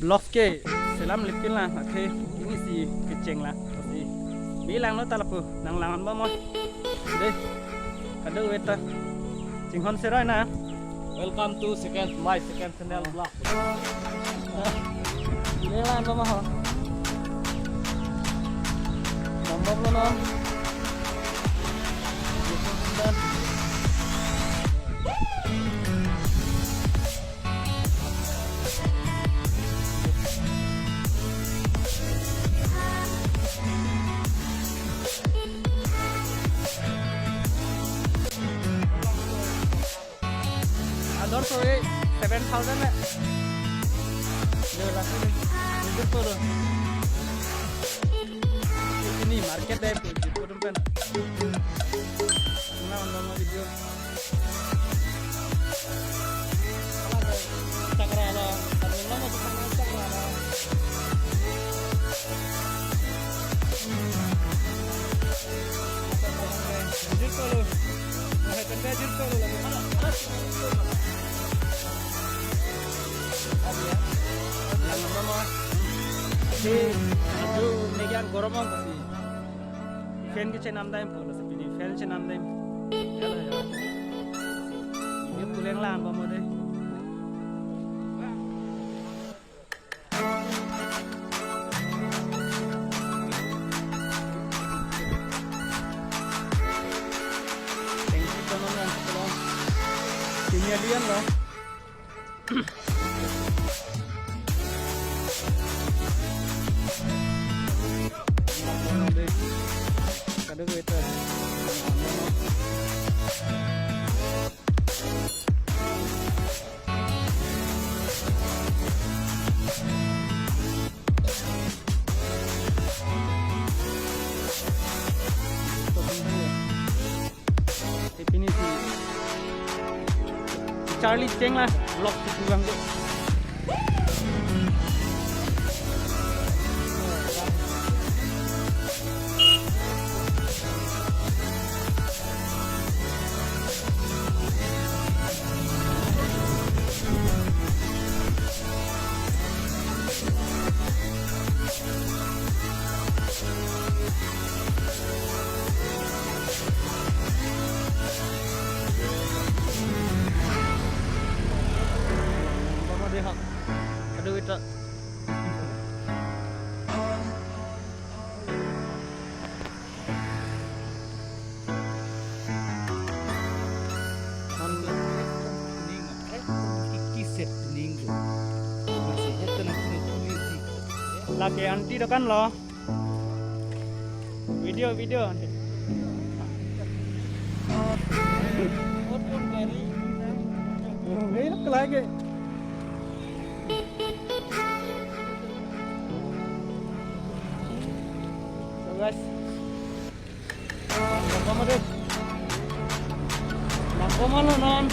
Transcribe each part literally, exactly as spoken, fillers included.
Vlog ke selam lipin lang, akhei pini si kecheng lang, si mi lang no ta lapu, nang lang anbo mo. Dei, kadokave ta chinghon seroi na. Welcome to second, my second channel vlog. Ini lang anbo mo ho. Nambom lo non. Ador sore seven thousand le. Lo lasi le. Duduk tulo. Ini market deh, pudum pen. Nang nang video. Chakra lo, kami mama tukang chakra lo. Jujur ko lo. Wahai kerja jujur ko lo lagi. Yang apa mo? Si, itu megan goromong pasti. Fan kechenam dam po, laso pini fan chenam dam. Kalau ya. Ini pulang lang anbo mo dei. Thank you, teman-teman. Sini alian lo. Kadokave ta. Definitely. Charlie cheng la, vlog si pulang deh. Mama dei ha. Aduh, ita. Lake aunty dokan lo. Video, video, aunty. Oh, ini lagi. So guys, nang pamade, nang pamalo non.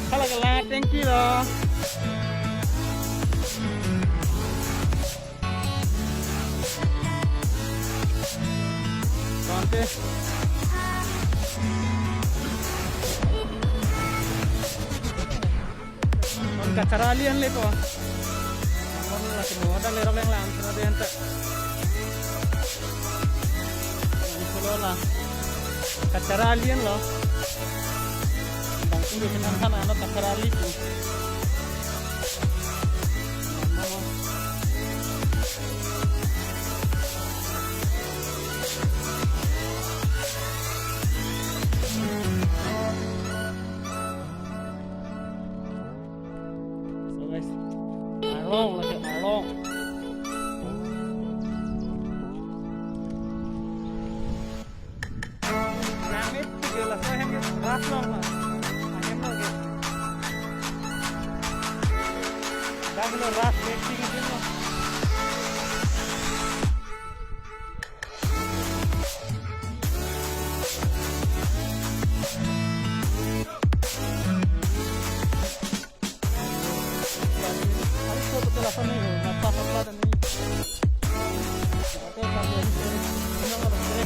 Hala kala thank you lo. Tante. Non kachara alian le po. Non la kemo ada lerok leng lang sana de anta. Solo la. Kachara alian lo. Bang kudu kenang sana ano kachara alian. So guys, arlong lagi arlong. Namit tiga lah, saya yang ras long lah. Ahem lagi. Dah bener ras, betting aja lah. Lason ni, mata sapla dan ni. Ate kami ini seri, ini orang seri.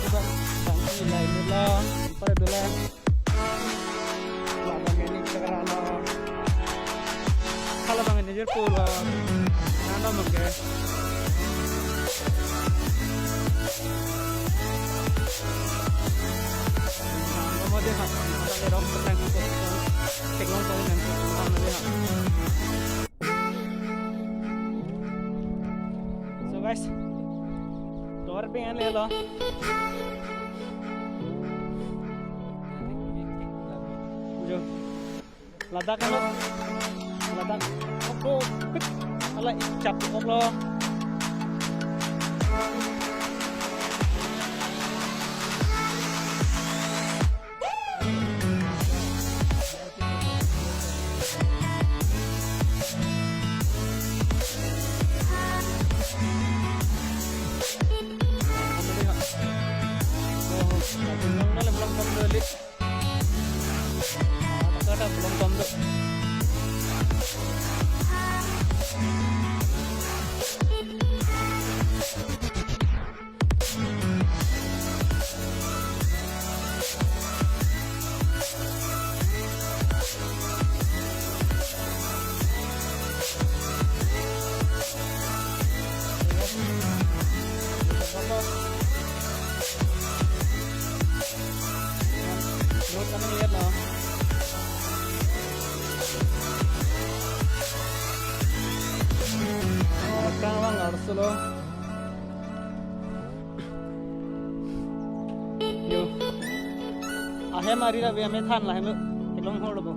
Coba, tangki lain dulu, empat dulu. Lada mini sekarang lo. Hala bang ini jir pura. Ano mangke. Ano mo de ha. Ano de rong petang ko. Teklong ko nang ko. Ano de ha. So guys, tovar pengen lelo. Jo. Ladak ano? Ladak. Opo. Ala ichap oklo. Road kami lihat lah. Kang bang harus lo. Yo. Ahem ari ra be ame than lahen lo. Kelong hor lo bo.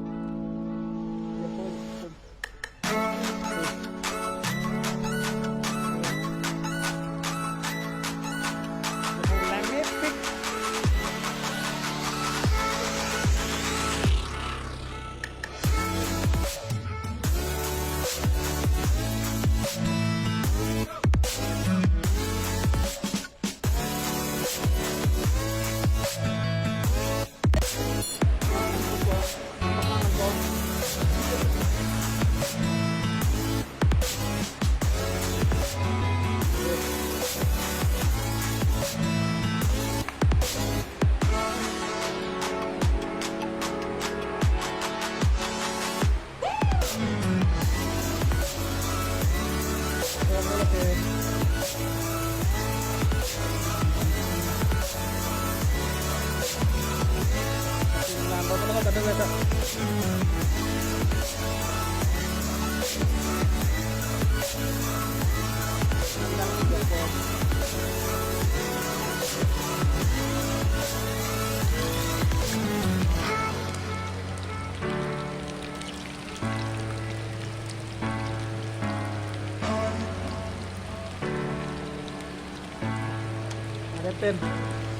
Ada pen,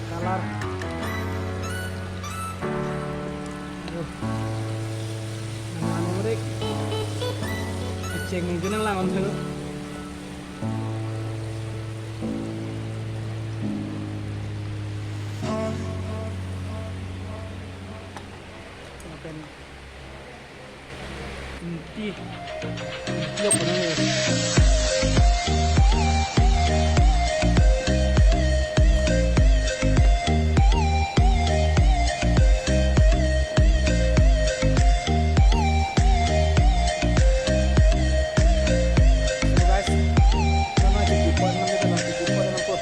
color. Aduh. Nama nurik. Keceng mungkin yang lawan dulu. Ada pen. Inti. Inti apa namanya? So guys, sama di kupon lang kita, nanti kupon lang po.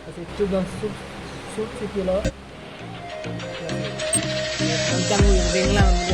Lasi tube abang sup, sup si pilo. Lasi nangchang hu yang deng lang.